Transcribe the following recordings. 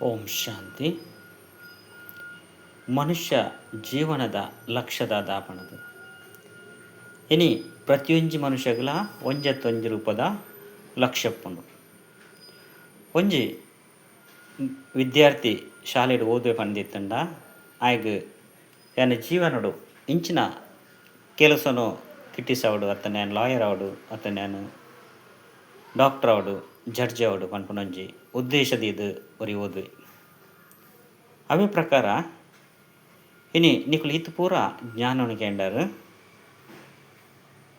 ಓಂ ಶಾಂತಿ. ಮನುಷ್ಯ ಜೀವನದ ಲಕ್ಷ್ಯದ ದಾಪಣದು ಇನಿ ಪ್ರತಿಯೊಂಜಿ ಮನುಷ್ಯಗ್ಲ ಒಂಜತ್ತೊಂಜಿ ರೂಪದ ಲಕ್ಷ್ಯ ಉಪ್ಪುಂಡು. ಒಂಜಿ ವಿದ್ಯಾರ್ಥಿ ಶಾಲೆಡ್ ಓದುವೆ ಪಂದಿತ್ತುಂಡ ಆಯಗ್ ಎನ್ನ ಜೀವನೊಡು ಇಂಚಿನ ಕೆಲಸೊನು ಗಿಟ್ಟಿಸವೊಡು ಅತ್ತಂಡ ಯಾನ್ ಲಾಯರ್ ಆವೊಡು ಅತ್ತಂಡ ಯಾನ್ ಡಾಕ್ಟರ್ ಆವೊಡು ಜಡ್ಜ್ ಆವೊಡು ಪನ್ಪುನ ಒಂಜಿ ಉದ್ದೇಶ ದೀದ್ ಒರಿ ಓದುವೆ. ಅವೇ ಪ್ರಕಾರ ಇನಿ ನಿಕುಲು ಈತ್ ಪೂರ ಜ್ಞಾನೊನು ಕೇಂಡರ್.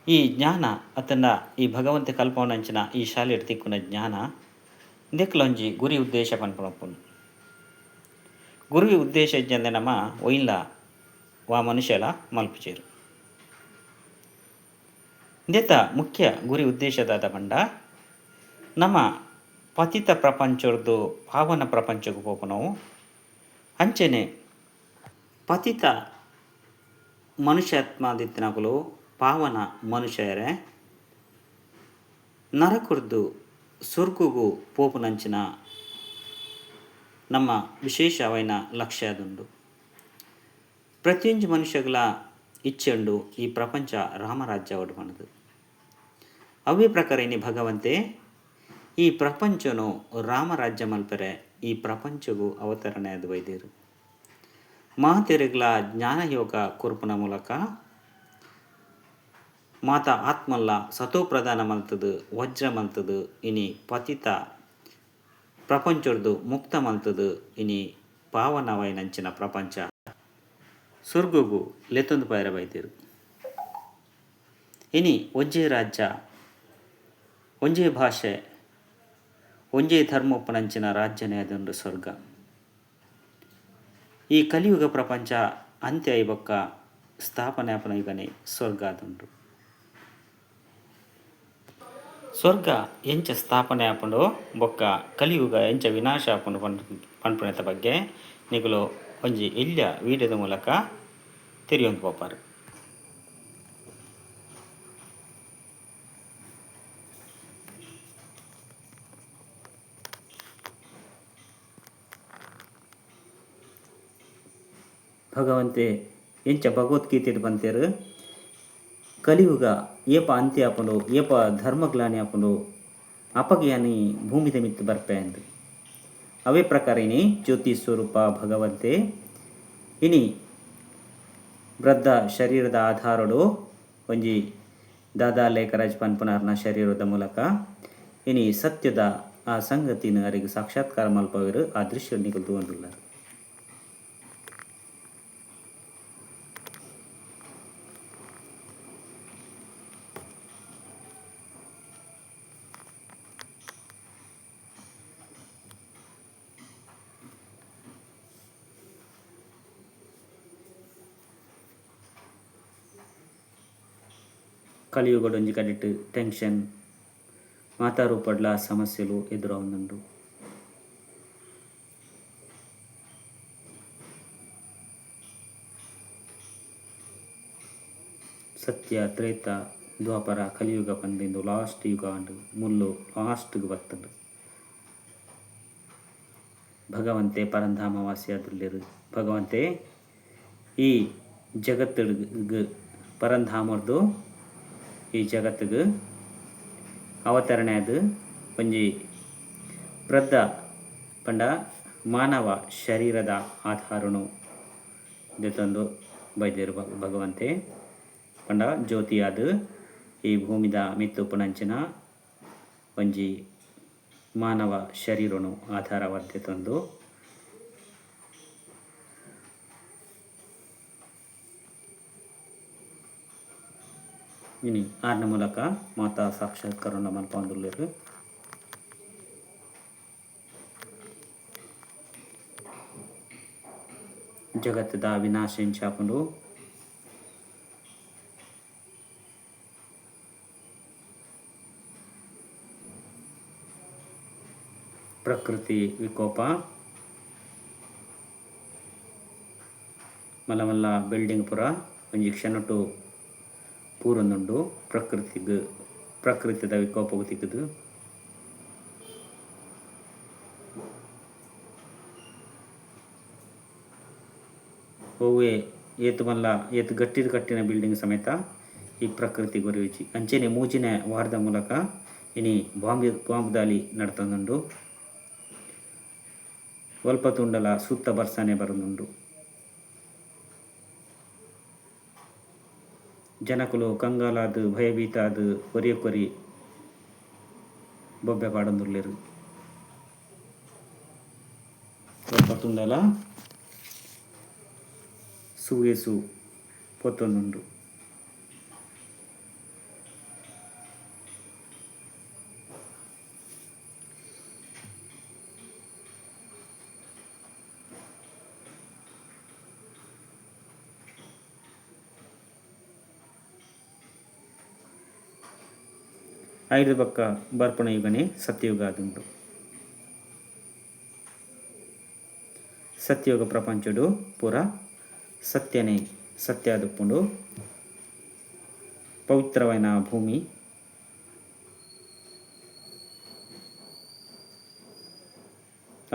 ಈ ಜ್ಞಾನ ಅತ್ತಂಡ ಈ ಭಗವಂತೆ ಕಲ್ಪವುನಂಚಿನ ಈ ಶಾಲೆಡ್ ತಿಕ್ಕುನ ಜ್ಞಾನ ಇಂದೆಕ್ಲ ಒಂಜಿ ಗುರಿ ಉದ್ದೇಶ ಪನ್ಪುನ ಉಪ್ಪುಂಡು. ಗುರಿ ಉದ್ದೇಶ ಇಜ್ಜಂದೆ ನಮ ಒಯಿನ್ಲ ವಾ ಮನುಷ್ಯಲ ಮಲ್ಪುಜೆರ್. ಇಂದೆತ ಮುಖ್ಯ ಗುರಿ ಉದ್ದೇಶ ದಾದ ಪಂಡ ನಮ ಪತಿತ ಪ್ರಪಂಚೊರ್ದು ಪಾವನ ಪ್ರಪಂಚೊಗು ಪೋಪುನವು. ಅಂಚನೆ ಪತಿತ ಮನುಷ್ಯಾತ್ಮದಿತ್ತಿನಕುಲು ಪಾವನ ಮನುಷ್ಯರೆ ನರಕೊರ್ದು ಸ್ವರ್ಗೊಗು ಪೋಪುನಂಚಿನ ನಮ್ಮ ವಿಶೇಷವಾಯಿನ ಲಕ್ಷ್ಯ ಆದುಂಡು. ಪ್ರತಿಯೊಂಜಿ ಮನುಷ್ಯಗ್ಲಾ ಇಚ್ಛೆ ಉಂಡು ಈ ಪ್ರಪಂಚ ರಾಮರಾಜ್ಯ ಆವಡ್ ಪಂಡ್ದ್. ಅವ್ವೇ ಪ್ರಕಾರ ಇನಿ ಭಗವಂತೆ ಈ ಪ್ರಪಂಚೊನು ರಾಮರಾಜ್ಯ ಮಲ್ಪೆರೆ ಈ ಪ್ರಪಂಚೊಗು ಅವತರಣೆ ಆದ್ ಬೈದೆರ್. ಮಾತೆರೆಗ್ಲಾ ಜ್ಞಾನಯೋಗ ಕೊರ್ಪುನ ಮೂಲಕ ಮಾತ ಆತ್ಮಲ್ಲ ಸತೋಪ್ರಧಾನ ಮಲ್ತ್ದ್ ವಜ್ರ ಮಲ್ತ್ದ್ ಇನಿ ಪತಿತ ಪ್ರಪಂಚೊರ್ದು ಮುಕ್ತ ಮಲ್ತ್ದ್ ಇನಿ ಪಾವನವಾಯಿನಂಚಿನ ಪ್ರಪಂಚ ಸೊರ್ಗೊಗು ಲೆತ್ತೊಂದು ಪೋಯೆರೆ ಬೈದೆರ್. ಇನಿ ಒಂಜೇ ರಾಜ್ಯ, ಒಂಜೇ ಭಾಷೆ, ಒಂಜೇ ಧರ್ಮ ಉಪ್ಪುನಂಚಿನ ರಾಜ್ಯನೇ ಆದುಂಡು ಸ್ವರ್ಗ. ಈ ಕಲಿಯುಗ ಪ್ರಪಂಚ ಅಂತ್ಯ ಆಯಿ ಬೊಕ್ಕ ಸ್ಥಾಪನೆ ಆಪುನ ಯುಗನೇ ಸ್ವರ್ಗ ಆದುಂಡು. ಸ್ವರ್ಗ ಎಂಚ ಸ್ಥಾಪನೆ ಆಪುಂಡು ಬೊಕ್ಕ ಕಲಿಯುಗ ಎಂಚ ವಿನಾಶ ಆಪುಂಡು ಪನ್ಪುನೆತ ಬಗ್ಗೆ ನಿಕುಲು ಒಂಜಿ ಎಲ್ಯ ವೀಡಿಯೋದ ಮೂಲಕ ತೆರಿಯೊಂದು ಪೋಪರ್. ಭಗವಂತೆ ಎಂಚ ಭಗವದ್ಗೀತೆಡ್ ಪಂತೆರ್, ಕಲಿಯುಗ ಏಪ ಅಂತ್ಯ ಆಪುಂಡು, ಏಪ ಧರ್ಮಗ್ಲಾನಿ ಆಪುಂಡು, ಅಪಗ ಯಾನ್ ಈ ಭೂಮಿದ ಮಿತ್ತ್ ಬರ್ಪೆ ಅಂದ್. ಅವೇ ಪ್ರಕಾರ ಇನಿ ಜ್ಯೋತಿ ಸ್ವರೂಪ ಭಗವಂತೆ ಇನಿ ವೃದ್ಧ ಶರೀರದ ಆಧಾರೊಡು ಒಂಜಿ ದಾದಾ ಲೇಖರಾಜ್ ಪನ್ಪುನಾರ್ನ ಶರೀರೊದ ಮೂಲಕ ಇನಿ ಸತ್ಯದ ಆ ಸಂಗತಿನ್ ಅರೆಗ್ ಸಾಕ್ಷಾತ್ಕಾರ ಮಲ್ಪವೆರ್ ಆ ದೃಶ್ಯನ್ ನಿಕುಲು ತೂವೊಂದುಲ್ಲರ್. ಕಲಿಯುಗಡೊಂಜಿ ಕಡೆಟ್ ಟೆನ್ಷನ್ ಮಾತಾ ರೂಪಡ್ಲಾ ಸಮಸ್ಯೆಲು ಎದುರಾವೊಂದುಂಡು. ಸತ್ಯ, ತ್ರೇತ, ದ್ವಾಪರ, ಕಲಿಯುಗ ಪಂದ್ ಇಂದು ಲಾಸ್ಟ್ ಯುಗ ಆಂಡ್ ಮುಲ್ಲು ಲಾಸ್ಟ್ ಗ್ ಬತ್ತ್ಂಡ್. ಭಗವಂತೆ ಪರಂಧಾಮ ವಾಸಿಯಾದುಲ್ಲೆರ್. ಭಗವಂತೆ ಈ ಜಗತ್ತ್ ಗ್ ಪರಂಧಾಮರ್ದ್ ಈ ಜಗತ್ತ್ ಗ್ ಅವತರಣೆ ಆದ್ ಒಂಜಿ ವೃದ್ಧ ಪಂಡ ಮಾನವ ಶರೀರದ ಆಧಾರೊನು ದೆತೊಂದು ಬೈದೆರ್ ಭಗವಂತೆ ಪಂಡ ಜ್ಯೋತಿಯಾದ್ ಈ ಭೂಮಿದ ಮಿತ್ತ್ ಉಪ್ಪುನಂಚಿನ ಒಂಜಿ ಮಾನವ ಶರೀರೊನು ಆಧಾರವಾದ್ ದೆತೊಂದು ಇನಿ ಆರ್ನ ಮೂಲಕ ಮಾತಾ ಸಾಕ್ಷಾತ್ಕಾರೊನು ಮಲ್ಪೊಂದುಲ್ಲೆರ್. ಜಗತ್ತ್ ದ ವಿನಾಶ ಎಂಚ ಆಪುಂಡು. ಪ್ರಕೃತಿ ವಿಕೋಪ. ಮಲ್ಲ ಮಲ್ಲ ಬಿಲ್ಡಿಂಗ್ ಪೂರ ಒಂಜಿ ಕ್ಷಣೊಟು ಪೂರೊಂದುಂಡು ಪ್ರಕೃತಿಗ್ ಪ್ರಕೃತಿದ ವಿಕೋಪಗ್ ತಿಕ್ಕುದು. ಒವ್ವೆ ಏತ್ ಮಲ್ಲ ಏತ್ ಗಟ್ಟಿಡ್ ಕಟ್ಟಿನ ಬಿಲ್ಡಿಂಗ್ ಸಮೇತ ಈ ಪ್ರಕೃತಿ ಕೊರಿಯುಜಿ ಅಂಚನೆ ಮೂಜಿನೆ ವಾರದ ಮೂಲಕ ಇನಿ ಬಾಂಬ್ ಬಾಂಬ್ ದಾಳಿ ನಡತೊಂದುಂಡು ಒಲ್ಪ ತೂಂಡಲ ಸುತ್ತ ಬರ್ಸನೆ ಬರೊಂದುಂಡು. ಜನಕುಲು ಕಂಗಾಲಾದ್ ಭಯಭೀತ ಆದ್ ಒರಿಯಕೊರಿ ಬೊಬ್ಬೆ ಪಾಡೊಂದುಲ್ಲೆರ್. ಒಲ್ಪ ತೂಂಡಲ ಸೂಯೆ ಸೂ ಪೊತ್ತೊಂದುಂಡು. ಐರ್ದ್ ಬೊಕ್ಕ ಬರ್ಪುನ ಯುಗನೆ ಸತ್ಯಯುಗ ಆದುಂಡು. ಸತ್ಯಯುಗ ಪ್ರಪಂಚಡ್ ಪೂರ ಸತ್ಯನೆ ಸತ್ಯ ಆದಿಪ್ಪುಂಡು ಪವಿತ್ರವಾಯಿನ ಭೂಮಿ.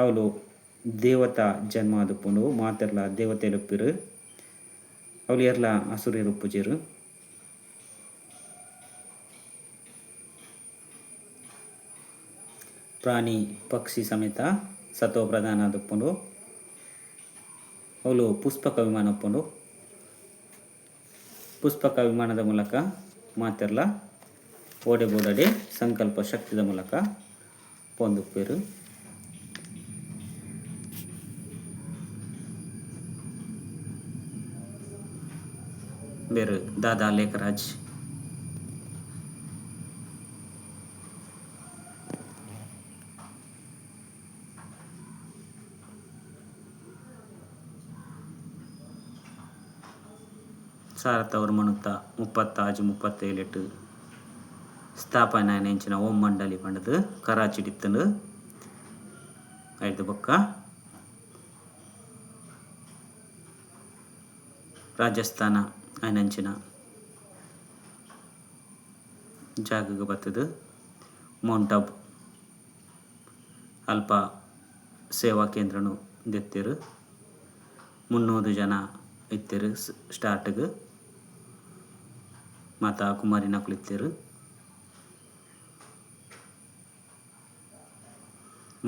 ಅವುಲು ದೇವತಾ ಜನ್ಮ ಆದಿಪ್ಪುಂಡು ಮಾತೆರ್ಲ ದೇವತೆಲು ಇಪ್ಪುವೆರ್ ಅವುಲು ಏರ್ಲ ಅಸುರೆರ್ ಇಪ್ಪುಜೆರ್. ಪ್ರಾಣಿ ಪಕ್ಷಿ ಸಮೇತ ಸತ್ವ ಪ್ರಧಾನ ಆದಿಪ್ಪುಂಡು ಅವುಲು ಪುಷ್ಪಕ ವಿಮಾನ ಉಪ್ಪುಂಡು ಪುಷ್ಪಕ ವಿಮಾನದ ಮೂಲಕ ಮಾತೆರ್ಲ ಓಡೆ ಬೋಡಾಡೆ ಸಂಕಲ್ಪ ಶಕ್ತಿದ ಮೂಲಕ ಪೋವೊಂದಿಪ್ಪುವೆರ್. ಇಂಬೆರ್ ದಾದಾ ಲೇಖರಾಜ್. ಸಾರತ್ತ ಒರ್ಮಣುತ್ತ ಮುಪ್ಪತ್ತಾಜಿ ಮುಪ್ಪತ್ತೇಳೆಟ್ ಸ್ಥಾಪನೆ ಆಯಿನ ಇಂಚಿನ ಓಂ ಮಂಡಳಿ ಪಂಡ್ದ್ ಕರಾಚಿಡ್ ಇತ್ತ್ಂಡ್. ಐರ್ದ್ ಬೊಕ್ಕ ರಾಜಸ್ಥಾನ ಆಯಿನಂಚಿನ ಜಾಗಗ್ ಬತ್ತ್ದ್ ಮೌಂಟ್ ಅಬು ಅಲ್ಪ ಸೇವಾ ಕೇಂದ್ರನ್ ದೆತ್ತೆರ್. ಮುನ್ನೂದು ಜನ ಇತ್ತೆರ್ ಸ್ಟಾರ್ಟ್ ಗ್ ಮಾತ ಕುಮಾರಿನಕುಲು ಇತ್ತೆರ್.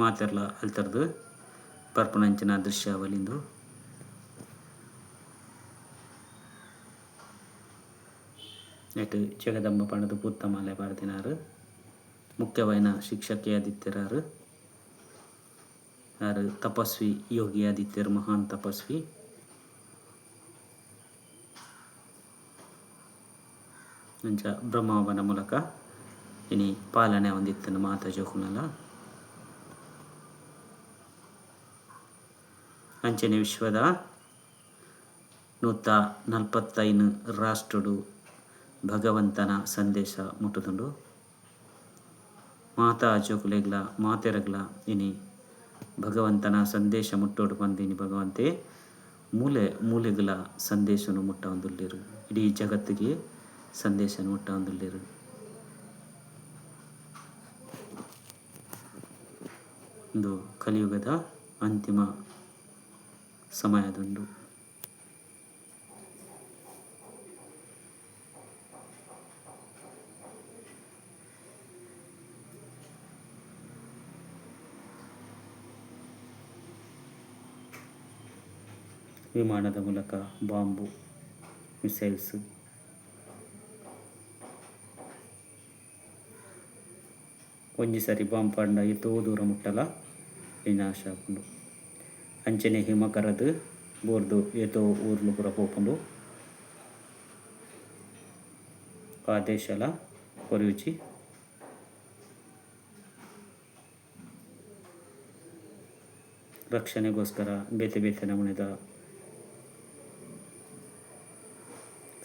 ಮಾತೆರ್ಲ ಅಲ್ತರ್ದ್ ಬರ್ಪುನಂಚಿನ ದ್ರಶ್ಯಾವಳಿ ಉಂದು. ನೆಟ್ ಜಗದಂಬ ಪಂಡ್ದ್ ಪೂತ ಮಾಲೆ ಪಾಡ್ದಿನಾರ್ ಮುಖ್ಯವಾಯಿನ ಶಿಕ್ಷಕಿ ಆದಿತ್ತೆರ್ ಆರ್. ಆರ್ ತಪಸ್ವಿ ಯೋಗಿ ಆದಿತ್ತೆರ್ ಮಹಾನ್ ತಪಸ್ವಿ. ಅಂಚ ಬ್ರಹ್ಮನ ಮೂಲಕ ಇನಿ ಪಾಲನೆ ಆವೊಂದಿತ್ತ್ಂಡ್ ಮಾತ ಜೋಕುಲ್ನಲ. ಅಂಚನೆ ವಿಶ್ವದ 145 ರಾಷ್ಟ್ರಡ್ ಭಗವಂತನ ಸಂದೇಶ ಮುಟ್ಟುದುಂಡು. ಮಾತ ಜೋಕುಲೆಗ್ಲ ಮಾತೆರೆಗ್ಲ ಇನಿ ಭಗವಂತನ ಸಂದೇಶ ಮುಟ್ಟೊಡು ಪಂದ್ ಇನಿ ಭಗವಂತೆ ಮೂಲೆ ಮೂಲೆಗ್ಲ ಸಂದೇಶನ್ ಮುಟ್ಟವೊಂದುಲ್ಲೆರ್ ಇಡೀ ಜಗತ್ತ್ ಗ್ ಸಂದೇಶನ್ ಮುಟ್ಟವೊಂದುಲ್ಲೆರ್. ಉಂದು ಕಲಿಯುಗದ ಅಂತಿಮ ಸಮಯ ಆದುಂಡು. ವಿಮಾನದ ಮೂಲಕ ಬಾಂಬ್ ಮಿಸೈಲ್ಸ್. ಒಂಜಿ ಸರಿ ಬಾಂಬ್ ಪಾಡ್ಂಡ ಏತೋ ದೂರ ಮುಟ್ಟಲ ವಿನಾಶ ಆಪುಂಡು. ಅಂಚನೆ ಹಿಮ ಕರದ್ ಬೂರ್ದು ಏತೋ ಊರುಲು ಪೂರ ಪೋಪುಂಡು. ವಾ ದೇಶಲ ಒರಿಯುಜಿ. ರಕ್ಷಣೆಗೋಸ್ಕರ ಬೇತೆ ಬೇತೆ ನಮೂನೆದ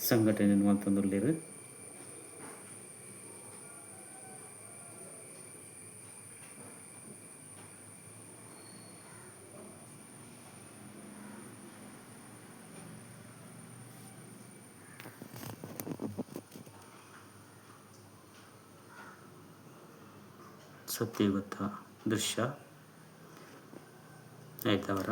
ಸಂಘಟನೆನ್ ಮಲ್ತೊಂದುಲ್ಲೆರ್. ಸತ್ಯಯುಗದ ದೃಶ್ಯ ಐತಾವರ.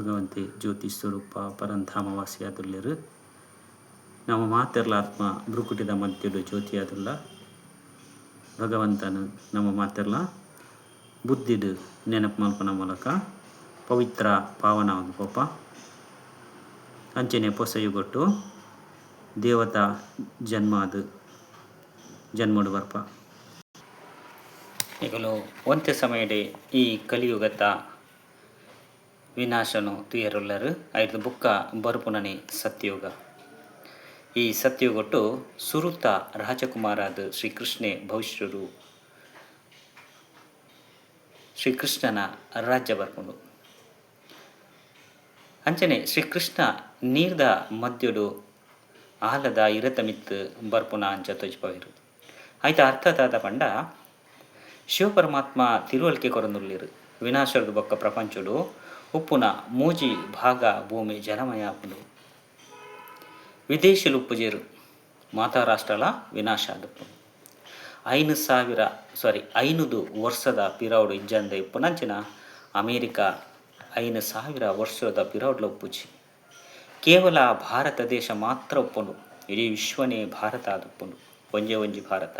ಭಗವಂತೆ ಜ್ಯೋತಿ ಸ್ವರೂಪ ಪರಂಧಾಮವಾಸಿಯಾದುಲ್ಲೆರ್. ನಮ ಮಾತೆರ್ಲ ಆತ್ಮ ಭ್ರುಕುಟಿದ ಮಧ್ಯಡು ಜ್ಯೋತಿಯಾದುಲ್ಲ. ಭಗವಂತನ ನಮ ಮಾತೆರ್ಲ ಬುದ್ಧಿಡ್ ನೆನಪು ಮಲ್ಪುನ ಮೂಲಕ ಪವಿತ್ರ ಪಾವನ ಪೋಪ. ಅಂಚನೆ ಪೊಸ ಯುಗೊಟ್ಟು ದೇವತಾ ಜನ್ಮಾದ್ ಜನ್ಮಡು ಬರ್ಪ. ನಿಕುಲು ಒಂತೆ ಸಮಯಡೆ ಈ ಕಲಿಯುಗತ ವಿನಾಶನು ತುಯರುಲ್ಲರು. ಐರ್ದ್ ಬುಕ್ಕ ಬರುಪುನನೆ ಸತ್ಯಯುಗ. ಈ ಸತ್ಯಯುಗಟ್ಟು ಸುರುತ ರಾಜಕುಮಾರಾದ ಶ್ರೀಕೃಷ್ಣೆ ಭವಿಷ್ಯಡು ಶ್ರೀಕೃಷ್ಣನ ರಾಜ್ಯ ಬರ್ಪುಂಡು. ಅಂಚನೆ ಶ್ರೀಕೃಷ್ಣ ನೀರ್ದ ಮಧ್ಯಡು ಆಲದ ಇರತ ಮಿತ್ತ್ ಬರ್ಪುನ ಅಂಚ ತೋಜಿಪವೆರ್. ಐತ ಅರ್ಥ ದಾದ ಪಂಡ ಶಿವಪರಮಾತ್ಮ ತಿರುವಳಿಕೆ ಕೊರೊಂದುಲ್ಲೆರ್. ವಿನಾಶರ್ದ್ ಬೊಕ್ಕ ಪ್ರಪಂಚೊಡು ಉಪ್ಪುನ ಮೂಜಿ ಭಾಗ ಭೂಮಿ ಜಲಮಯ ಆಪುಂಡು. ವಿದೇಶಿಲು ಉಪ್ಪುಜೆರ್. ಮಾತಾ ರಾಷ್ಟ್ರಲ ವಿನಾಶ ಆದುಪ್ಪುಂಡು. 5000 ಸಾರಿ 500 ವರ್ಷದ ಪಿರವುಡು ಇಜ್ಜಂದೆ ಉಪ್ಪುನಂಚಿನ ಅಮೇರಿಕ 5000 ವರ್ಷದ ಪಿರವುಡ್ಲ ಉಪ್ಪುಜಿ. ಕೇವಲ ಭಾರತ ದೇಶ ಮಾತ್ರ ಉಪ್ಪುಂಡು. ಇಡೀ ವಿಶ್ವನೇ ಭಾರತ ಆದುಪ್ಪುಂಡು. ಒಂಜೇ ಒಂಜಿ ಭಾರತ.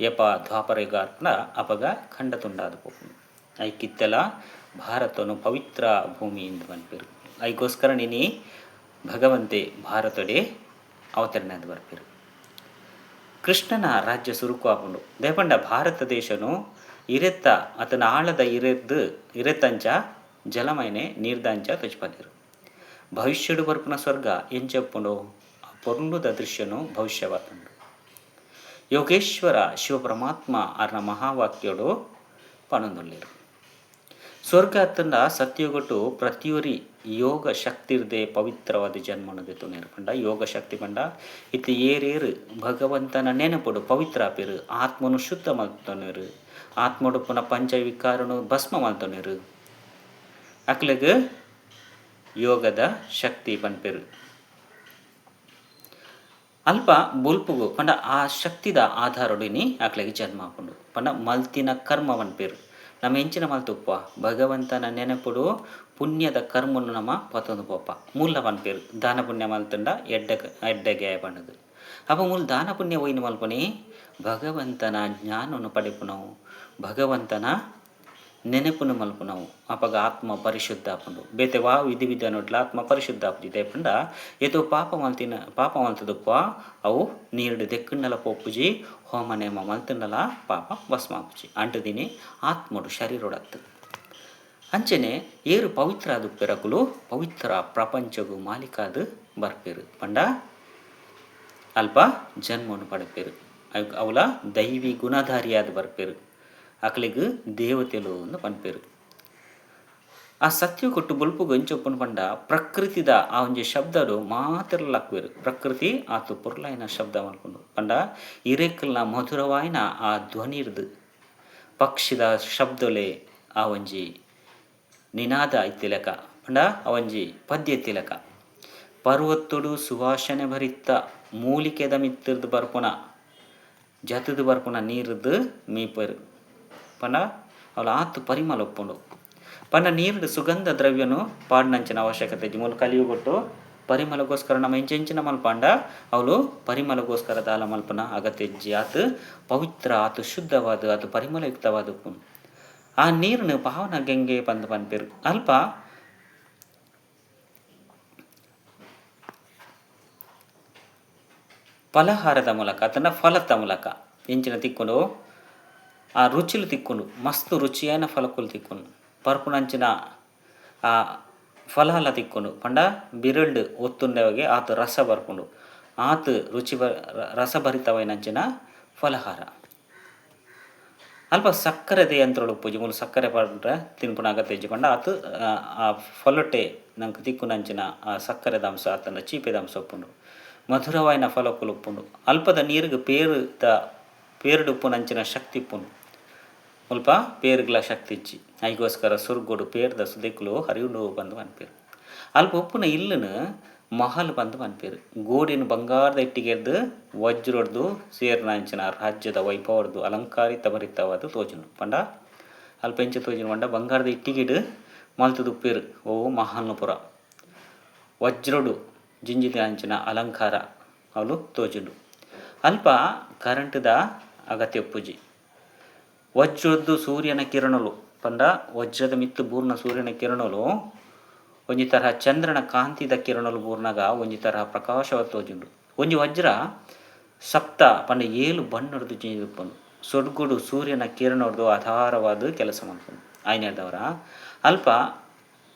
ಏಪ ದ್ವಾಪರ ಯುಗ ಆತ್ಂಡ ಅಪಗ ಖಂಡ ತುಂಡಾದ್ ಪೋಪುಂಡು. ಐಕಿತ್ತೆಲ ಭಾರತೊನು ಪವಿತ್ರ ಭೂಮಿ ಇಂದ್ ಪನ್ಪೆರ್. ಐಕೋಸ್ಕರ ಇನಿ ಭಗವಂತೆ ಭಾರತೊಡೆ ಅವತರಣೆ ಆದ್ ಬರ್ಪೆರ್. ಕೃಷ್ಣನ ರಾಜ್ಯ ಸುರುಕು ಆಪುಂಡು. ದಾಯೆ ಪಂಡ ಭಾರತ ದೇಶೊನು ಇರೆತ್ತ ಅತ್ತ್ಂಡ ಆಳದ ಇರೆರ್ದ್ ಇರೆತ್ತಂಚ ಜಲಮಯನೆ ನೀರ್ದಂಚ ತೋಜಿಪಾದೆರ್. ಭವಿಷ್ಯಡ್ ಬರ್ಪುನ ಸ್ವರ್ಗ ಎಂಚ ಉಪ್ಪುಂಡು? ಆ ಪೊರ್ಲುದ ದೃಶ್ಯೊನು ಭವಿಷ್ಯವಾತುಂಡು. ಯೋಗೇಶ್ವರ ಶಿವಪರಮಾತ್ಮ ಆರ್ನ ಮಹಾವಾಕ್ಯೊಡು ಪನೊಂದುಲ್ಲೆರ್. ಸ್ವರ್ಗ ಅತ್ತ್ಂಡ ಸತ್ಯಯುಗಟು ಪ್ರತಿಯೊರಿ ಯೋಗ ಶಕ್ತಿರ್ದೆ ಪವಿತ್ರವಾದ್ ಜನ್ಮನು ದೆತೊನೆರ್ ಪಂಡ ಯೋಗ ಶಕ್ತಿ ಪಂಡ ಇತ್ತೆ ಏರೇರ್ ಭಗವಂತನ ನೆನಪುಡು ಪವಿತ್ರ ಆಪೆರ್, ಆತ್ಮನು ಶುದ್ಧ ಮಲ್ತೊನೆರ್, ಆತ್ಮಡುಪ್ಪುನ ಪಂಚ ವಿಕಾರನು ಭಸ್ಮ ಮಲ್ತೊನೆರ್ ಅಕ್ಲೆಗ್ ಯೋಗದ ಶಕ್ತಿ ಪನ್ಪೆರ್. ಅಲ್ಪ ಬೊಲ್ಪುಗು ಪಂಡ ಆ ಶಕ್ತಿದ ಆಧಾರೊಡು ಇನಿ ಅಕ್ಲೆಗ್ ಜನ್ಮ ಆಪುಂಡು. ಪಂಡ ಮಲ್ತಿನ ಕರ್ಮ ಪನ್ಪೆರ್. ನಮ ಎಂಚಿನ ಮಲ್ತುಪ್ಪ ಭಗವಂತನ ನೆನಪುಡು ಪುಣ್ಯದ ಕರ್ಮೊನು ನಮ ಪತೊಂದು ಪೋಪ. ಮೂಲ ಪನ್ಪೆರ್ ದಾನ ಪುಣ್ಯ ಮಲ್ತ್ಂಡ ಎಡ್ಡೆ ಎಡ್ಡೆಗೆ ಪಂಡ್ದ್. ಅಪ ಮೂಲು ದಾನ ಪುಣ್ಯ ಒಯಿನ್ ಮಲ್ಪುನಿ ಭಗವಂತನ ಜ್ಞಾನೊನು ಪಡೆಪುನವು. ಭಗವಂತನ ನೆನೆಪುನು ಮಲ್ಪುನವು. ಅಪಗ ಆತ್ಮ ಪರಿಶುದ್ಧ ಆಪುಂಡು. ಬೇತೆ ವಾ ವಿಧಿ ವಿಧಾನೊಡ್ಲ ಆತ್ಮ ಪರಿಶುದ್ಧ ಆಪುಜಿ. ದಾಯೆ ಪಂಡ ಏತೋ ಪಾಪ ಮಲ್ತಿನ ಪಾಪ ಮಲ್ತ್ದುಪ್ಪ ಅವು ನೀರ್ಡ್ ದೆಕ್ಕ್ಂಡಲ ಪೋಪುಜಿ, ಹೋಮ ನೇಮ ಮಲ್ತ್ಂಡಲ ಪಾಪ ಭಸ್ಮ ಆಪುಜಿ. ಅಂಟುದಿನಿ ಆತ್ಮೊಡು ಶರೀರೊಡತ್ತ್. ಅಂಚನೆ ಏರ್ ಪವಿತ್ರ ಆದುಪ್ಪೆರ್ ಅಕುಲು ಪವಿತ್ರ ಪ್ರಪಂಚೊಗು ಮಾಲೀಕಾದ್ ಬರ್ಪೆರ್. ಪಂಡ ಅಲ್ಪ ಜನ್ಮೊನು ಪಡೆಪೆರ್. ಅವುಲ ದೈವಿ ಗುಣಧಾರಿಯಾದ್ ಬರ್ಪೆರ್. ಅಕಲೆಗ್ ದೇವತೆಲು ಅಂದ್ ಪನ್ಪೆರ್. ಆ ಸತ್ಯೊಕೊಟ್ಟು ಬೊಲ್ಪುಗು ಎಂಚ ಉಪ್ಪುಂಡು ಪಂಡ ಪ್ರಕೃತಿದ ಆ ಒಂಜಿ ಶಬ್ದಡ್ ಮಾತೆರ್ಲ ಲಕ್ಕುವೆರ್. ಪ್ರಕೃತಿ ಆತ್ ಪೊರ್ಲಾಯಿನ ಶಬ್ದ ಮಲ್ಪುಂಡು. ಪಂಡ ಇರೆಕಲ್ನ ಮಧುರವಾಯಿನ ಆ ಧ್ವನಿರ್ದ್ ಪಕ್ಷಿದ ಶಬ್ದೊಲೆ ಆ ಒಂಜಿ ನಿನಾದ ಇತ್ತಿಲೆಕ ಪಂಡ ಆ ಒಂಜಿ ಪದ್ಯ ಇತ್ತಿಲೆಕ. ಪರ್ವತೊಡು ಸುವಾಸನೆ ಭರಿತ ಮೂಲಿಕೆದ ಮಿತ್ತ್ ರ್ದ್ ಬರ್ಪುನ ಜತ್ತ್ದ್ ಬರ್ಪುನ ನೀರ್ರ್ದ್ ಮೀಪೆರ್ ಪಂಡ ಅವ್ಲು ಆತ್ ಪರಿಮಳ ಉಪ್ಪುಂಡು. ಪಂಡ ನೀರ್ಡ್ ಸುಗಂಧ ದ್ರವ್ಯನ್ ಪಾಡ್ನಂಚಿನ ಅವಶ್ಯಕತೆ ಇಜ್ಜಿ. ಮೂಲು ಕಲಿಯುಗೊಟ್ಟು ಪರಿಮಳಗೋಸ್ಕರ ನಮ ಎಂಚೆಂಚಿನ ಮಲ್ಪಂಡ ಅವ್ಲು ಪರಿಮಳಗೋಸ್ಕರ ದಾಲ ಮಲ್ಪುನ ಅಗತ್ಯ ಇಜ್ಜಿ. ಆತ್ ಪವಿತ್ರ ಆತ್ ಶುದ್ಧವಾದ್ ಆತ್ ಪರಿಮಳಯುಕ್ತವಾದ್ ಉಪ್ಪುಂಡು. ಆ ನೀರ್ನ್ ಪಾವನ ಗಂಗೆ ಪಂದ್ ಪನ್ಪೆರ್. ಅಲ್ಪ ಫಲಹಾರದ ಮೂಲಕ ಅತ್ತಂಡ ಫಲತ್ತ ಮೂಲಕ ಎಂಚಿನ ತಿಕ್ಕುಂಡು ಆ ರುಚಿಲು ತಿಕ್ಕುಂಡು. ಮಸ್ತ್ ರುಚಿಯಾಯಿನ ಫಲಕುಲು ತಿಕ್ಕುಂಡು. ಪರ್ಪುನಂಚಿನ ಆ ಫಲಲ ತಿಕ್ಕುಂಡು. ಪಂಡ ಬಿರಲ್ಡ್ ಒತ್ತುಂಡವಗೆ ಆತ್ ರಸ ಬರ್ಪುಂಡು. ಆತ್ ರುಚಿ ರಸಭರಿತವಾಯಿನಂಚಿನ ಫಲಹಾರ. ಅಲ್ಪ ಸಕ್ಕರೆದ ಯಂತ್ರೊಲು ಉಪ್ಪುಜಿ. ಮೂಲು ಸಕ್ಕರೆ ಪಾಡ್ರೆ ತಿನ್ಪುನ ಅಗತ್ಯ ಇಜ್ಜಿ. ಪಂಡ ಆತ್ ಆ ಫಲೊಟೆ ನಂಕ್ ತಿಕ್ಕುನಂಚಿನ ಆ ಸಕ್ಕರೆದ ಅಂಶ ಅತ್ತಂಡ ಚೀಪೆದ ಅಂಶ ಉಪ್ಪುಂಡು. ಮಧುರವಾಯಿನ ಫಲೊಕುಲು ಉಪ್ಪುಂಡು. ಅಲ್ಪದ ನೀರ್ಗ್ ಪೇರ್ ದ ಪೇರ್ಡ್ ಉಪ್ಪುನಂಚಿನ ಶಕ್ತಿ ಉಪ್ಪುಂಡು. ಮುಲ್ಪ ಪೇರ್ಗ್ಲಾ ಶಕ್ತಿ ಇಜ್ಜಿ. ಐಗೋಸ್ಕರ ಸೊರ್ಗೊಡು ಪೇರ್ದ ಸುದೆಕುಲು ಹರಿಯುಂಡು ಪಂದ್ ಪನ್ಪೆರ್. ಅಲ್ಪ ಉಪ್ಪುನ ಇಲ್ಲ್ನ್ ಮಹಲ್ ಪಂದ್ ಪನ್ಪೆರ್. ಗೋಡೆನ್ ಬಂಗಾರ್ದ ಇಟ್ಟಿಗೆರ್ದ್ ವಜ್ರೊರ್ದು ಸೇರ್ನಂಚಿನ ರಾಜ್ಯದ ವೈಭವೊರ್ದು ಅಲಂಕಾರಿತ ಭರಿತವಾದ್ ತೋಜುಂಡು. ಪಂಡ ಅಲ್ಪ ಎಂಚ ತೋಜುಂಡು ಪಂಡ ಬಂಗಾರ್ದ ಇಟ್ಟಿಗೆಡ್ ಮಲ್ತುದುಪ್ಪೆರ್ ಒವು ಮಹಲ್ನ್ ಪೂರ ವಜ್ರೊಡು ಜಿಂಜಿದಿನಂಚಿನ ಅಲಂಕಾರ ಅವುಲು ತೋಜುಂಡು. ಅಲ್ಪ ಕರೆಂಟ್ ದ ಅಗತ್ಯ ಇಪ್ಪುಜಿ. ವಜ್ರೊರ್ದು ಸೂರ್ಯನ ಕಿರಣೊಲು ಪಂಡ ವಜ್ರದ ಮಿತ್ತ್ ಬೂರ್ನ ಸೂರ್ಯನ ಕಿರಣೊಲು ಒಂಜಿ ತರ ಚಂದ್ರನ ಕಾಂತಿದ ಕಿರಣೊಲು ಬೂರ್ನಗ ಒಂಜಿ ತರ ಪ್ರಕಾಶವಾದ್ ತೋಜುಂಡು. ಒಂಜಿ ವಜ್ರ ಸಪ್ತ ಪಂಡ ಏಲ್ ಬಣ್ಣೊರ್ದು ಜಿಂಜಿದ್ ಉಪ್ಪುಂಡು. ಸೊರ್ಗುಡು ಸೂರ್ಯನ ಕಿರಣೊರ್ದು ಆಧಾರವಾದ್ ಕೆಲಸ ಮನ್ಪುಂಡು. ಆಯಿನೆಡ್ದಾವರ ಅಲ್ಪ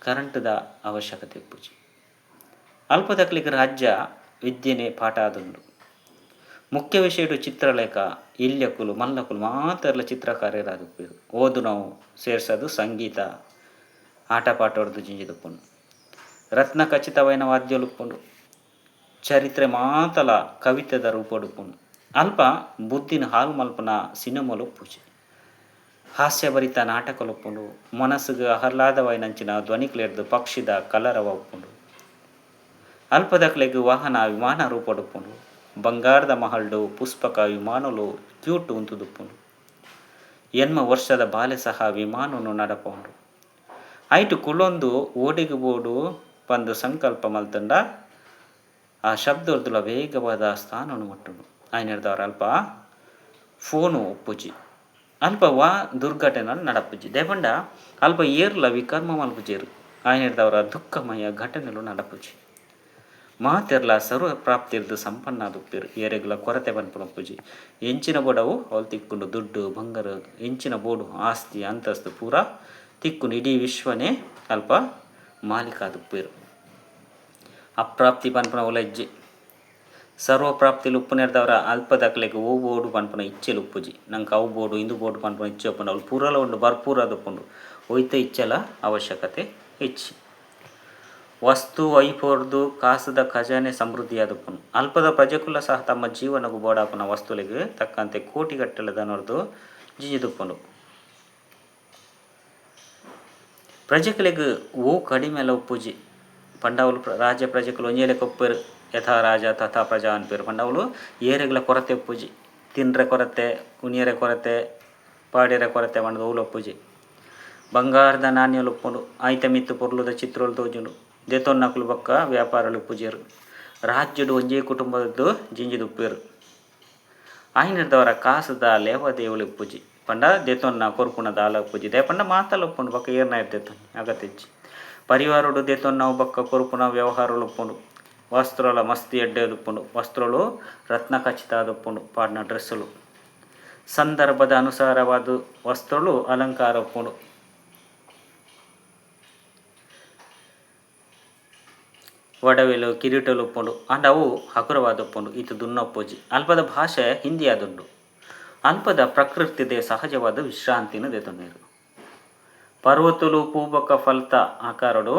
ಕರೆಂಟ್ ದ ಅವಶ್ಯಕತೆ ಇಪ್ಪುಜಿ. ಅಲ್ಪದಕ್ಲೆಗ್ ರಾಜ್ಯ ವಿದ್ಯೆನೆ ಪಾಠ ಆದುಂಡು. ಮುಖ್ಯ ವಿಷಯಡ್ ಚಿತ್ರಲೇಖ ಎಲ್ಯಕುಲು ಮಲ್ಲಕುಲು ಮಾತೆರ್ಲ ಚಿತ್ರಕಾರೆರ್ ಆದುಪ್ಪೆರ್. ಓದುನವು ಸೇರ್ಸದ್ ಸಂಗೀತ ಆಟ ಪಾಠೊರ್ದು ಜಿಂಜಿದ್ ಉಪ್ಪುಂಡು. ರತ್ನ ಖಚಿತವಾಯಿನ ವಾದ್ಯೊಲು ಉಪ್ಪುಂಡು. ಚರಿತ್ರೆ ಮಾತಲ ಕವಿತೆದ ರೂಪೊಡು ಉಪ್ಪುಂಡು. ಅಲ್ಪ ಬುದ್ಧಿನ್ ಹಾಳು ಮಲ್ಪುನ ಸಿನಿಮಾಲು ಉಪ್ಪುಜಿ. ಹಾಸ್ಯಭರಿತ ನಾಟಕಲು ಉಪ್ಪುಂಡು. ಮನಸ್ಸುಗ್ ಆಹ್ಲಾದವಾಯಿನಂಚಿನ ಧ್ವನಿಕ್ಲೆರ್ದ್ ಪಕ್ಷಿದ ಕಲರವ ಉಪ್ಪುಂಡು. ಅಲ್ಪದಕ್ಲೆಗ್ ವಾಹನ ವಿಮಾನ ರೂಪೊಡು ಉಪ್ಪುಂಡು. ಬಂಗಾರದ ಮಹಲ್ಡ್ ಪುಷ್ಪಕ ವಿಮಾನೊಲು ಕ್ಯೂಟ್ ಉಂತುದುಪ್ಪುಂಡು. ಎನ್ಮ ವರ್ಷದ ಬಾಲೆ ಸಹ ವಿಮಾನೊನು ನಡಪವುಂಡು. ಐಟ್ ಕುಲೊಂದು ಓಡೆಗ್ ಬೋಡು ಪಂದ್ ಸಂಕಲ್ಪ ಮಲ್ತ್ಂಡ ಆ ಶಬ್ದೊರ್ದುಲ ವೇಗವಾದ ಸ್ಥಾನೊನು ಮುಟ್ಟುಂಡು. ಆಯಿನೆಡ್ದಾವರ ಅಲ್ಪ ಫೋನು ಉಪ್ಪುಜಿ. ಅಲ್ಪ ವಾ ದುರ್ಘಟನೆಲ ನಡಪುಜಿ. ದಾಯೆ ಪಂಡ ಅಲ್ಪ ಏರ್ಲ ವಿಕರ್ಮ ಮಲ್ಪುಜೆರ್. ಆಯಿನೆಡ್ದಾವರ ದುಃಖಮಯ ಘಟನೆಲು ನಡಪುಜಿ. ಮಾತೆರ್ಲ ಸರ್ವ ಪ್ರಾಪ್ತಿರ್ದ್ ಸಂಪನ್ನ ಆದುಪ್ಪೆರ್. ಏರೆಗ್ಲ ಕೊರತೆ ಪನ್ಪುನ ಉಪ್ಪುಜಿ. ಎಂಚಿನ ಬೋಡವು ಅವುಲು ತಿಕ್ಕುಂಡು. ದುಡ್ಡು ಬಂಗಾರ್ ಎಂಚಿನ ಬೋಡು ಆಸ್ತಿ ಅಂತಸ್ತು ಪೂರ ತಿಕ್ಕುಂಡು. ಇಡೀ ವಿಶ್ವನೇ ಅಲ್ಪ ಮಾಲೀಕ ಆದುಪ್ಪೆರ್. ಅಪ್ರಾಪ್ತಿ ಪನ್ಪುನ ಒಲ ಇಜ್ಜಿ. ಸರ್ವ ಪ್ರಾಪ್ತಿಲು ಉಪ್ಪುನೆರ್ದಾವರ ಅಲ್ಪದಕ್ಲೆಗ್ ಒವು ಬೋಡು ಪನ್ಪುನ ಇಚ್ಛೆಲು ಉಪ್ಪುಜಿ. ನಂಕ್ ಅವು ಬೋಡು ಇಂದು ಬೋಡು ಪನ್ಪುನ ಇಚ್ಛೆ ಉಪ್ಪುಂಡು. ಅವುಲು ಪೂರಲ ಉಂಡು ಭರ್ಪೂರಾದ್ ಉಪ್ಪುಂಡು. ಒಯಿತ ಇಚ್ಛೆಲ ಅವಶ್ಯಕತೆ ಇಜ್ಜಿ. ವಸ್ತು ವೈಭವರ್ದ್ ಕಾಸುದ ಖಜಾನೆ ಸಮೃದ್ಧಿಯಾದ್ ಉಪ್ಪುಂಡು. ಅಲ್ಪದ ಪ್ರಜೆಕುಲ ಸಹ ತಮ್ಮ ಜೀವನಗ್ ಬೋಡಾಪುನ ವಸ್ತುಲೆಗ್ ತಕ್ಕಂತೆ ಕೋಟಿಗಟ್ಟಲೆ ಧನೊರ್ದು ಜಿಂಜಿದ್ ಉಪ್ಪುಂಡು. ಪ್ರಜೆಕುಲೆಗ್ ಒವು ಕಡಿಮೆಲ ಉಪ್ಪುಜಿ. ಪಂಡ ಅವುಲು ರಾಜ ಪ್ರಜೆಕುಲು ಒಂಜೇ ಲೆಕ್ಕ ಉಪ್ಪುವೆರ್. ಯಥಾ ರಾಜ ತಥಾ ಪ್ರಜಾ ಅನ್ಪೆರ್. ಪಂಡ ಅವುಲು ಏರೆಗ್ಲ ಕೊರತೆ ಉಪ್ಪುಜಿ. ತಿನ್ರೆ ಕೊರತೆ, ಉನಿಯೆರೆ ಕೊರತೆ, ಪಾಡ್ಯೆರೆ ಕೊರತೆ ಪಂಡ್ದ್ ಒವುಲ ಉಪ್ಪುಜಿ. ಬಂಗಾರ್ದ ನಾಣ್ಯೊಲು ಉಪ್ಪುಂಡು. ಐತ ಮಿತ್ತ್ ಪೊರ್ಲುದ ಚಿತ್ರೊಲು ತೋಜುಂಡು. ದೆತೊನ್ನಕುಲು ಬೊಕ್ಕ ವ್ಯಾಪಾರೊಲು ಉಪ್ಪುಜೆರ್. ರಾಜ್ಯೊಡು ಒಂಜೇ ಕುಟುಂಬದದ್ದು ಜಿಂಜಿದ್ ಉಪ್ಪುವೆರ್. ಆಯಿನೆಡ್ದಾವರ ಕಾಸ್ದ ಲೇವಾದೇವೊಲು ಇಪ್ಪುಜಿ. ಪಂಡ ದೆತೊನ್ನ ಕೊರ್ಪುನ ದಾಲ ಇಪ್ಪುಜಿ. ದಾಯೆ ಪಂಡ ಮಾತಲ ಉಪ್ಪುಂಡು ಬೊಕ್ಕ ಏರ್ನ ದೆತೊನ್ನಿ ಅಗತ್ಯ ಇಜ್ಜಿ. ಪರಿವಾರೊಡು ದೆತೊನ್ನವು ಬೊಕ್ಕ ಕೊರ್ಪುನ ವ್ಯವಹಾರೊಲು ಉಪ್ಪುಂಡು. ವಸ್ತ್ರೊಲ ಮಸ್ತ್ ಎಡ್ಡೆ ಉಪ್ಪುಂಡು. ವಸ್ತ್ರೊಲು ರತ್ನ ಖಚಿತ ಆದ್ ಉಪ್ಪುಂಡು ಪಾಡ್ನ ಡ್ರೆಸ್ಸುಲು. ಸಂದರ್ಭದ ಅನುಸಾರವಾದ್ ವಸ್ತ್ರೊಲು ಅಲಂಕಾರ ಉಪ್ಪುಂಡು. ಒಡವೆಲು, ಕಿರೀಟೊಲು ಉಪ್ಪುಂಡು. ಆಂಡ ಅವು ಹಗುರವಾದ್ ಉಪ್ಪುಂಡು. ಈತ್ ದುನ್ನ ಉಪ್ಪುಜಿ. ಅಲ್ಪದ ಭಾಷೆ ಹಿಂದಿ ಆದುಂಡು. ಅಲ್ಪದ ಪ್ರಕೃತಿದೆ ಸಹಜವಾದ್ ವಿಶ್ರಾಂತಿನ್ ದೆತೊನೆರ್. ಪರ್ವತೊಲು ಪೂ ಬೊಕ್ಕ ಫಲತ ಆಕಾರೊಡು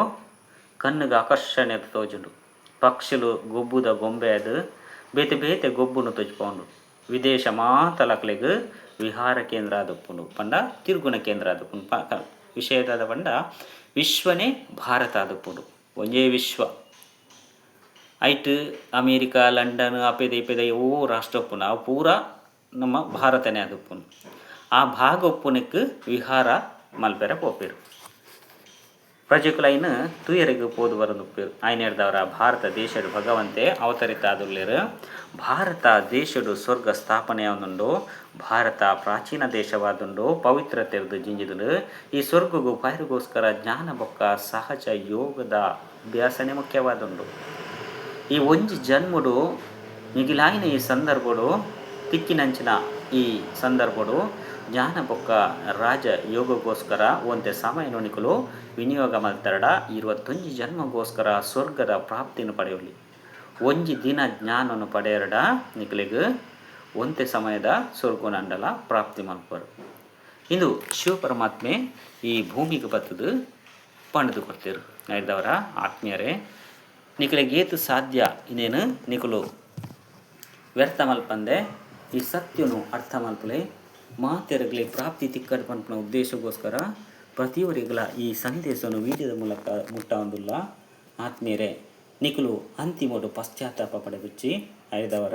ಕಣ್ಣ್ಗ್ ಆಕರ್ಷಣೆಯಾದ್ ತೋಜುಂಡು. ಪಕ್ಷಿಲು ಗೊಬ್ಬುದ ಗೊಂಬೆ ಆದ್ ಬೇತೆ ಬೇತೆ ಗೊಬ್ಬುನು ತೋಜಿಪಾವುಂಡು. ವಿದೇಶ ಮಾತಲ ಅಕ್ಲೆಗ್ ವಿಹಾರ ಕೇಂದ್ರ ಆದ್ ಉಪ್ಪುಂಡು ಪಂಡ ತಿರ್ಗುನ ಕೇಂದ್ರ ಆದ್ ಉಪ್ಪುಂಡು. ವಿಷಯ ದಾದ ಪಂಡ ವಿಶ್ವನೇ ಭಾರತ ಆದ್ ಉಪ್ಪುಂಡು. ಒಂಜೇ ವಿಶ್ವ. ಐಟ್ ಅಮೇರಿಕ, ಲಂಡನ್ ಅಪೆದ ಇಪೆದ ಒವು ರಾಷ್ಟ್ರ ಉಪ್ಪುಂಡು ಅವು ಪೂರ ನಮ್ಮ ಭಾರತನೇ ಆದ್ ಉಪ್ಪುಂಡು. ಆ ಭಾಗ ಉಪ್ಪುನೆಕ್ ವಿಹಾರ ಮಲ್ಪೆರೆ ಪೋಪೆರ್. ಪ್ರಜೆಕುಲು ಐನ್ ತೂಯೆರೆಗ್ ಪೋದು ಬರೊಂದುಪ್ಪೆರ್. ಆಯಿನೆಡ್ದಾವರ ಭಾರತ ದೇಶಡ್ ಭಗವಂತೆ ಅವತರಿತ ಆದುಲ್ಲೆರ್. ಭಾರತ ದೇಶಡ್ ಸ್ವರ್ಗ ಸ್ಥಾಪನೆ ಆವೊಂದುಂಡು. ಭಾರತ ಪ್ರಾಚೀನ ದೇಶವಾದುಂಡು. ಪವಿತ್ರತೆರ್ದ್ ಜಿಂಜಿದುಂಡು. ಈ ಸ್ವರ್ಗಗ್ ಪೈರುಗೋಸ್ಕರ ಜ್ಞಾನ ಬೊಕ್ಕ ಸಹಜ ಯೋಗದ ಅಭ್ಯಾಸನೆ ಮುಖ್ಯವಾದುಂಡು. ಈ ಒಂಜಿ ಜನ್ಮೊಡು ಮಿಗಿಲಾಯಿನ ಈ ಸಂದರ್ಭೊಡು ತಿಕ್ಕಿನಂಚಿನ ಈ ಸಂದರ್ಭೊಡು ಜ್ಞಾನ ಬೊಕ್ಕ ರಾಜ ಯೋಗಗೋಸ್ಕರ ಒಂತೆ ಸಮಯನು ನಿಕುಲು ವಿನಿಯೋಗ ಮಲ್ತರಡ ಇರುವತ್ತೊಂಜಿ ಜನ್ಮಗೋಸ್ಕರ ಸ್ವರ್ಗದ ಪ್ರಾಪ್ತಿನ್ ಪಡೆಯೊಲಿ. ಒಂಜಿ ದಿನ ಜ್ಞಾನೊನು ಪಡೆಯರಡ ನಿಕಲೆಗ್ ಒಂತೆ ಸಮಯದ ಸ್ವರ್ಗೊನಂಡಲ ಪ್ರಾಪ್ತಿ ಮಲ್ಪುವರು. ಇಂದು ಶಿವಪರಮಾತ್ಮೆ ಈ ಭೂಮಿಗ್ ಬತ್ತ್ದ್ ಪಂಡ್ದ್ ಕೊರ್ತೆರ್. ಐಡ್ದಾವರ ಆತ್ಮೀಯರೇ ನಿಕಲೆಗ್ ಏತ್ ಸಾಧ್ಯ ಇಂದೆನ್ ನಿಕುಲು ವ್ಯರ್ಥ ಮಲ್ಪಂದೆ ಈ ಸತ್ಯೊನು ಅರ್ಥ ಮಲ್ಪುಲೆ. ಮಾತೆರೆಗ್ಲಾ ಈ ಪ್ರಾಪ್ತಿ ತಿಕ್ಕಡ್ ಪನ್ಪಿನ ಉದ್ದೇಶಗೋಸ್ಕರ ಪ್ರತಿಯೊರಿಗ್ಲಾ ಈ ಸಂದೇಶೊನು ವೀಡಿಯೋದ ಮೂಲಕ ಮುಟ್ಟಾವೊಂದುಲ್ಲ. ಆತ್ಮೀಯರೇ ನಿಕುಲು ಅಂತಿಮೊಡು ಪಶ್ಚಾತ್ತಾಪ ಪಡೆಪುಚ್ಚಿ. ಐಡ್ದಾವರ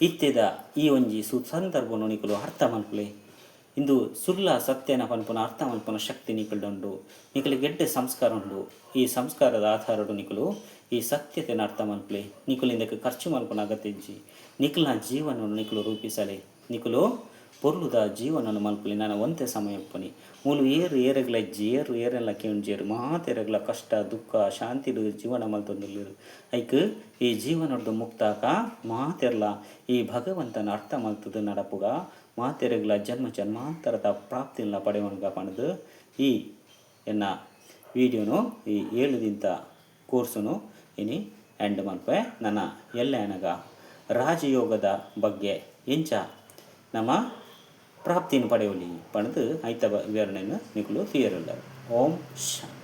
ಇತ್ತೆದ ಈ ಒಂಜಿ ಸುಸಂದರ್ಭೊನು ನಿಕುಲು ಅರ್ಥ ಮಲ್ಪುಲೆ. ಇಂದು ಸುಳ್ಳ ಸತ್ಯನ ಪನ್ಪುನ ಅರ್ಥ ಮಲ್ಪುನ ಶಕ್ತಿ ನಿಕಲ್ಡ ಉಂಡು. ನಿಕುಲೆಗ್ ಎಡ್ಡೆ ಸಂಸ್ಕಾರ ಉಂಡು. ಈ ಸಂಸ್ಕಾರದ ಆಧಾರಡು ನಿಕುಲು ಈ ಸತ್ಯತೆನ್ ಅರ್ಥ ಮಲ್ಪುಲೆ. ನಿಕುಲು ಇಂದೆಕ್ ಖರ್ಚು ಮಲ್ಪುನ ಅಗತ್ಯ ಇಜ್ಜಿ. ನಿಕಲ್ನ ಜೀವನೊನು ನಿಕುಲು ರೂಪಿಸಲೆ. ನಿಕುಲು ಪೊರ್ಲುದ ಜೀವನೊನು ಮಲ್ಪುಲೆ. ನನ ಒಂತೆ ಸಮಯ ಉಪ್ಪುನಿ. ಮೂಲು ಏರ್ ಏರೆಗ್ಲ ಇಜ್ಜಿ. ಏರ್ ಏರೆನ್ಲ ಕೇನುಜೆರ್. ಮಾತೆರೆಗ್ಲ ಕಷ್ಟ ದುಃಖ ಶಾಂತಿಡ್ ಜೀವನ ಮಲ್ತೊಂದುಲ್ಲೆರ್. ಐಕ್ ಈ ಜೀವನೊಡ್ದು ಮುಕ್ತಾಕ ಮಾತೆರ್ಲ ಈ ಭಗವಂತನ ಅರ್ಥ ಮಲ್ತ್ದ್ ನಡಪುಗ. ಮಾತೆರೆಗ್ಲ ಜನ್ಮ ಜನ್ಮಾಂತರದ ಪ್ರಾಪ್ತಿನ್ಲ ಪಡೆವೊನುಗ ಪಂಡ್ದ್ ಈ ಎನ್ನ ವಿಡಿಯೋನು ಈ ಏಳು ದಿನತ ಕೋರ್ಸುನು ಇನಿ ಎಂಡ್ ಮಲ್ಪೆ. ನನ ಎಲ್ಲೆ ಆನಗ ರಾಜಯೋಗದ ಬಗ್ಗೆ ಎಂಚ ನಮ ಪ್ರಾಪ್ತಿನ್ ಪಡೆಯೊಲಿ ಪಂಡ್ದ್ ಐತ ವಿವರಣೆನ್ ನಿಕುಲು ತೂಯೆರುಲ್ಲರ್. ಓಂ ಶಾಂತಿ.